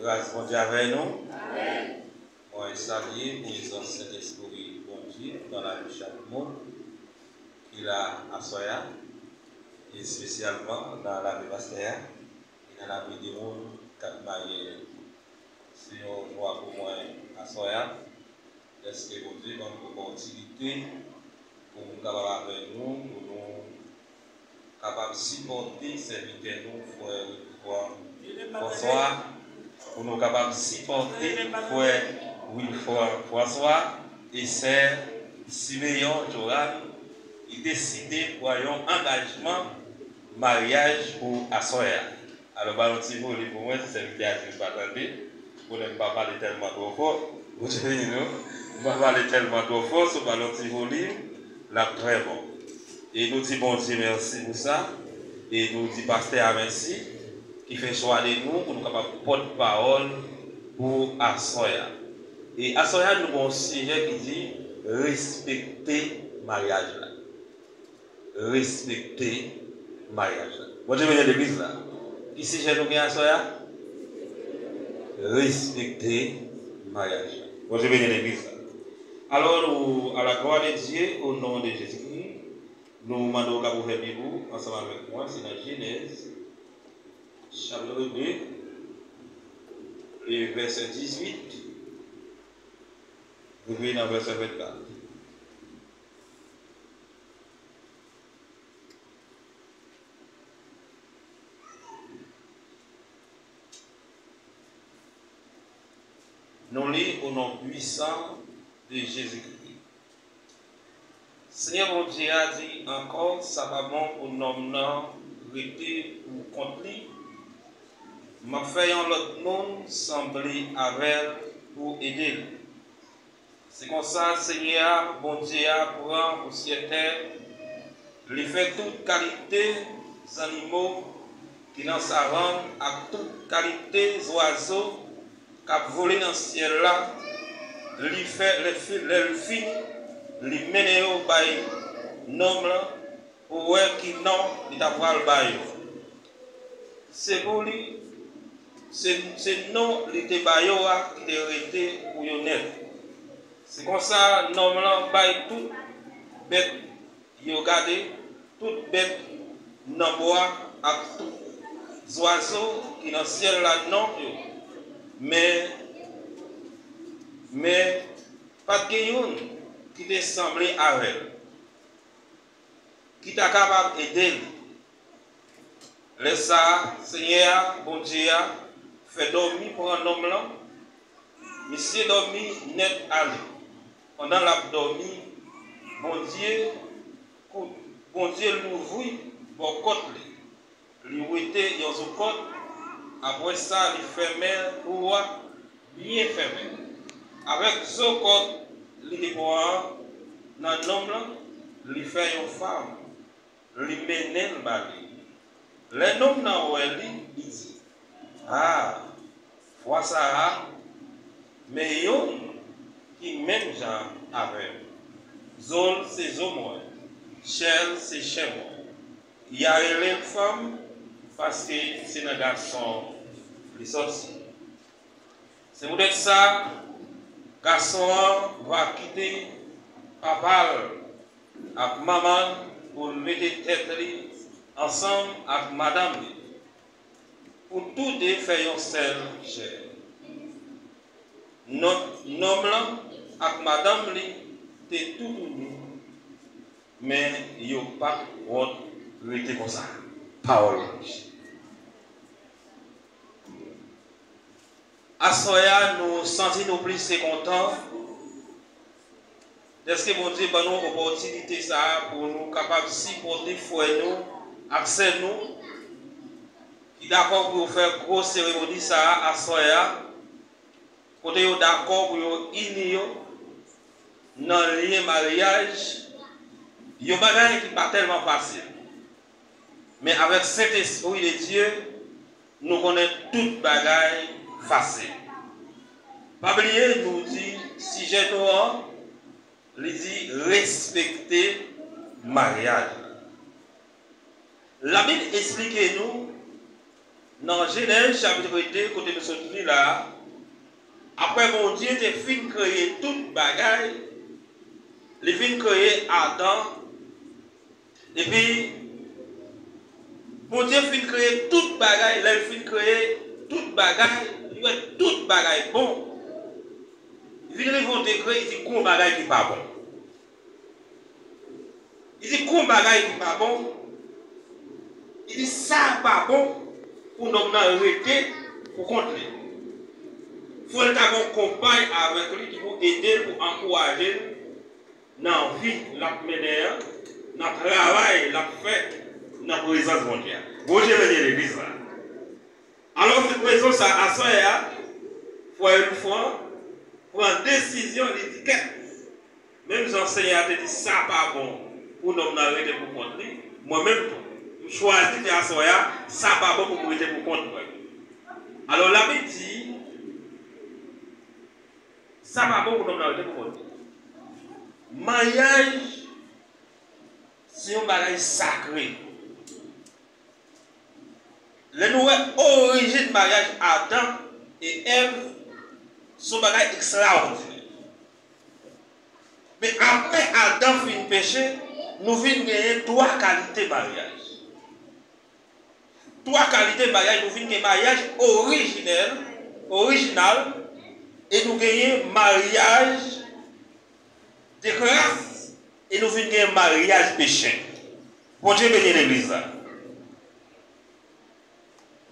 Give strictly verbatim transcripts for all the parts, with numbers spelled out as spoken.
Gras Bondye avè nou. Mwen salye prezans Sentespri Bondye nan lavi chak moun ki la aswè a, espesyalman nan lavi pastè a e nan lavi de moun k ap marye yo. Se yon jwa pou mwen aswè a. Dèske Bondye ban m opòtinite pou m kapab avè nou, pou nou kapab sipòte sèvitè nou, frè Wilfran François, pou nou kapab sipòte frè Wilfran François e sè Simeon Joran, ki deside pran yon angajman maryaj pou aswè a. Alò, ba yon ti volim pou mwen, si sèvitè a di m pa tande. Konnen m pa pale tèlman twò fò. Bondye beni nou. M pa pale tèlman twò fò, si w ba l yon ti volim, l ap trè bon. E nou di Bondye mèsi pou sa. E nou di pastè a mèsi, ki fè chwa de nou pou nou kapab pòt pawòl pou aswè a. E aswè a, nou gen yon sijè ki di respekte maryaj la. Respekte maryaj la. Bondye beni legliz la. Ki sijè nou gen aswè a? Respekte maryaj la. Bondye beni legliz la. Alò, nou, à la gloire de Dieu, au nom de Jésus-Christ, nou mande w ka ouvè Bib ou ansanm avèk mwen, se nan Jenèz, chapit de e vèsè dizuit, rive nan vèsè vennkat. Nou li o non pwisan de Jezikri. Senyè Bondye a di ankò, sa pa bon pou nonm nan rete pou kont li. M ap fè yon lòt moun sanble avè l pou ede l. Se konsa, Senyè a, Bondye a, pran pousyè tè, li fè tout kalite zannimo ki nan savann ak tout kalite zwazo k ap vole nan syèl la, li fè, lè fi-, lè l fini, li mennen yo bay nonm lan pou wè ki non li ta pral ba yo. Se pou li, se, se non li te ba yo a ki te rete pou yo nèt. Se konsa, nonm lan bay tout bèt yo gade, tout bèt nan bwa ak tout zwazo ki nan syèl la non yo. Men, men, pa t gen youn ki te sanble avè l, ki ta kapab ede l. Lè sa a, Senyè a, Bondye a, fè dòmi pran nonm lan. Misye dòmi nèt ale. Pandan l ap dòmi, Bondye kou-, Bondye louvri bò kòt li. Li wete yon zo kòt. Apre sa, li fèmen twou a byen fèmen. Avèk zo kòt li te pran an nan nonm lan, li fè yon fanm. Li mennen l ba li. Lè nonm nan wè li, li di, "A, fwa sa a, men youn ki menm jan avè m. Zo l se zo mwen, chè l se chè mwen." Y a rele l fanm, paske se nan gason li sòti. Se poutèt sa, gason an va kite papa l ak manman l pou l mete tèt li ansanm ak madanm li, pou toude fè yon sèl chè. Non, nonm lan ak madanm li te toutouni, men yo pa t wont rete konsa. Pawòl Bondye. Aswè a, nou santi nou plis ke kontan dèske Bondye ban nou opòtinite sa a pou nou kapab sipòte frè nou ak sè nou ki dakò pou yo fè gwo seremoni sa a aswè a, kote yo dakò pou yo ini yo nan lyen maryaj, yon bagay ki pa tèlman fasil. Men avèk Sentespri de Dye, nou konnen tout bagay fasil. Pa bliye, nou di sijè nou an, li di respekte maryaj la. Labib esplike nou Nan Jenèz chapit de, kote nou sot li la a, apre Bondye te fin kreye tout bagay, li vin kreye Adan, epi Bondye fin kreye tout bagay, lè l fin kreye tout bagay, li wè tout bagay bon. Li vin rive yon degre, li di, "Gon bagay ki pa bon." Li di, "Gon bagay ki pa bon." Li di, "Sa pa bon pou nonm nan rete pou kont li. Fò l ta gen yon konpay avèk li ki pou ede l, pou ankouraje l nan vi l ap mennen an, nan travay l ap fè nan prezans Bondye a." Bondye beni legliz la. Alò, se pou rezon sa, aswè a, fò nou fran, pran desizyon, li di, "Kèt, menm jan Senyè a te di sa pa bon pou nonm nan rete pou kont li, mwen menm tou, m chwazi di aswè a, sa pa bon pou m rete pou kont mwen." Alò, Labib di, sa pa bon pou nonm nan rete pou kont li. Maryaj, se yon bagay sakre. Lè nou wè orijin maryaj Adan e Èv, se yon bagay ekstraòdinè. Men apre Adan fin peche, nou vin genyen twa kalite maryaj. Twa kalite maryaj, nou vin gen maryaj orijinèl, orijinal, e nou genyen maryaj de gras, e nou vin gen maryaj peche. Bondye beni legliz la.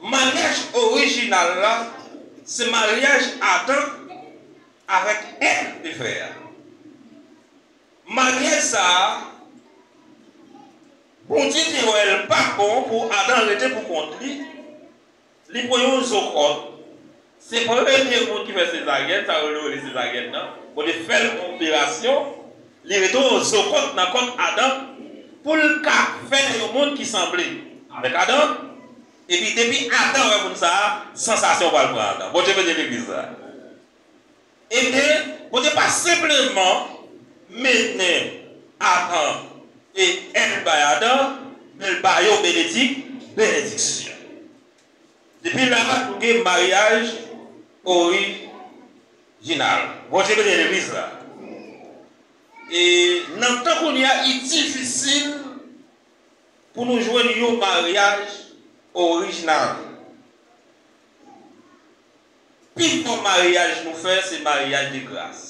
Maryaj orijinal la, se maryaj Adan avèk Èv te fè a. Maryaj sa a, Bondye te wè l pa bon pou Adan rete pou kont li, li pran yon zo kòt. Se premye moun ki fè sezaryèn, sa yo rele sezaryèn nan. Bondye fè l yon operasyon, li rete yon zo kòt nan kòt Adan, pou l ka fè yon moun ki sanble avèk Adan. Epi depi Adan wè moun sa a, sansasyon pral pran Adan. Bondye beni legliz la. Ebyen, Bondye pa senpleman mennen Adan e Èv bay Adan, men l ba yo benedik-, benediksyon. Depi la, nou gen maryaj orijinal. Bondye beni legliz la. E nan tan kounye a, li difisil pou nou jwenn yon maryaj orijinal. Pi fò maryaj nou fè, se maryaj de gras.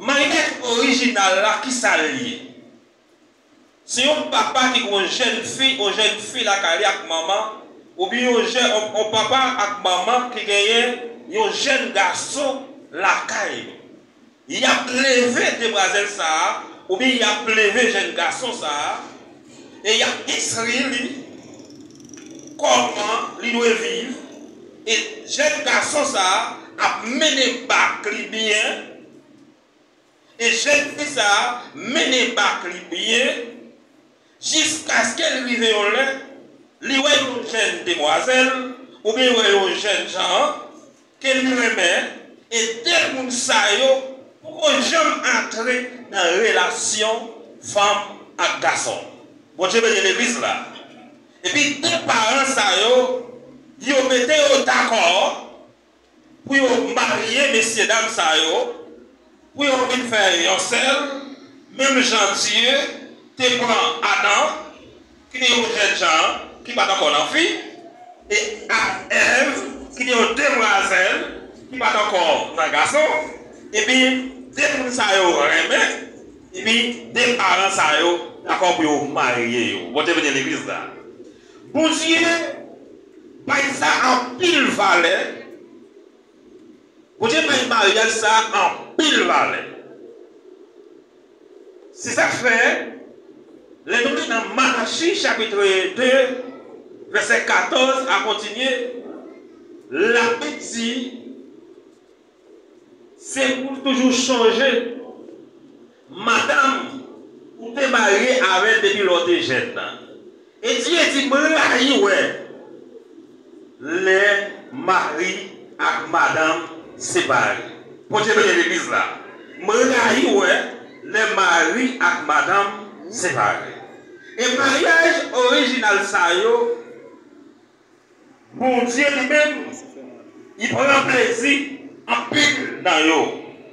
Maryaj orijinal la, ki sa l ye? Se yon papa ki gen yon jèn fi, yon jèn fi lakay li ak manman, oubyen yon jèn, yon, yon papa ak manman ki genyen yon jèn gason lakay yo. Y ap leve demwazèl sa a, oubyen y ap leve jèn gason sa a, e y ap enstwi li kòman li dwe viv, e jèn gason sa a ap mennen bak li byen, e jèn fi sa a mennen bak li byen, jiskaske l rive yon lè, li wè yon jèn demwazèl, oubyen li wè yon jèn jan, ke li renmen, e de moun sa yo poko janm antre nan relasyon fanm ak gason. Bondye beni legliz la. Epi de paran sa yo, yo mete yo dakò pou yo marye mesyedam sa yo, pou yo vin fè yon sèl, menm jan Dye te pran Adan, ki te yon jèn jan, ki pa t ankò nan fi, e ak Èv, ki te yon demwazèl, ki pa t ankò nan gason, epi de moun sa yo renmen, epi de paran sa yo dakò pou yo marye yo. Bondye beni legliz la. Bondye bay sa anpil valè. Bondye bay maryaj sa anpil valè. Se sa k fè, lè nou li nan Machi chapit de, vèsè katòz a kontinye, Labib di, se pou w toujou chonje madanm ou te marye avè l depi lè w te jèn nan. E Dye di, "M rayi wè lè mari ak madanm separe." Bondye beni legliz la. "M rayi wè lè mari ak madanm separe." E maryaj orijinal sa yo, Bondye li menm, li pran plezi anpil nan yo.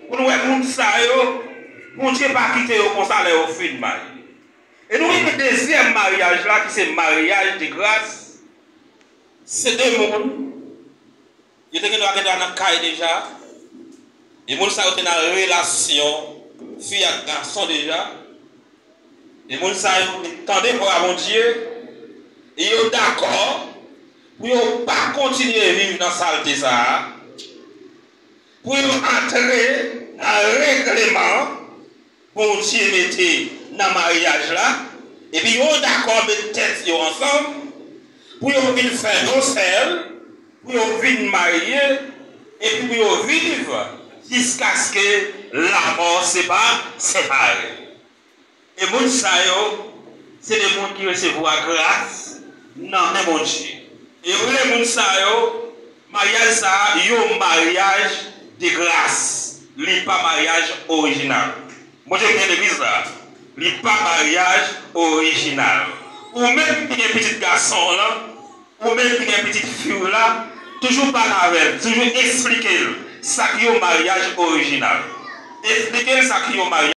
Pou nou wè moun sa yo, Bondye pa kite yo konsa lè yo fin marye. E nou gen dezyèm maryaj la ki se maryaj de gras. Se de moun, yo te gen dwa gen dwa nan kay deja. E moun sa yo te nan relasyon fi ak gason deja. E moun sa yo tande vwa Bondye, e yo dakò pou yo pa kontinye viv nan salte sa a, pou yo antre nan regleman Bondye mete nan maryaj la, epi yo dakò met tèt yo ansanm pou yo vin fè yon sèl, pou yo vin marye, epi pou yo viv jiskaske lanmò se pa separe. E moun sa yo, se de moun ki resevwa gras nan men Bondye. E yo rele moun sa yo, maryaj sa a, yon maryaj de gras. Li pa maryaj orijinal. Bondye gen legliz la. Li pa maryaj orijinal. Ou menm ki gen pitit gason w lan, ou menm ki gen pitit fi w la, toujou pale avè l, toujou eksplike l sa k yon maryaj orijinal. Eksplike l sa k yon maryaj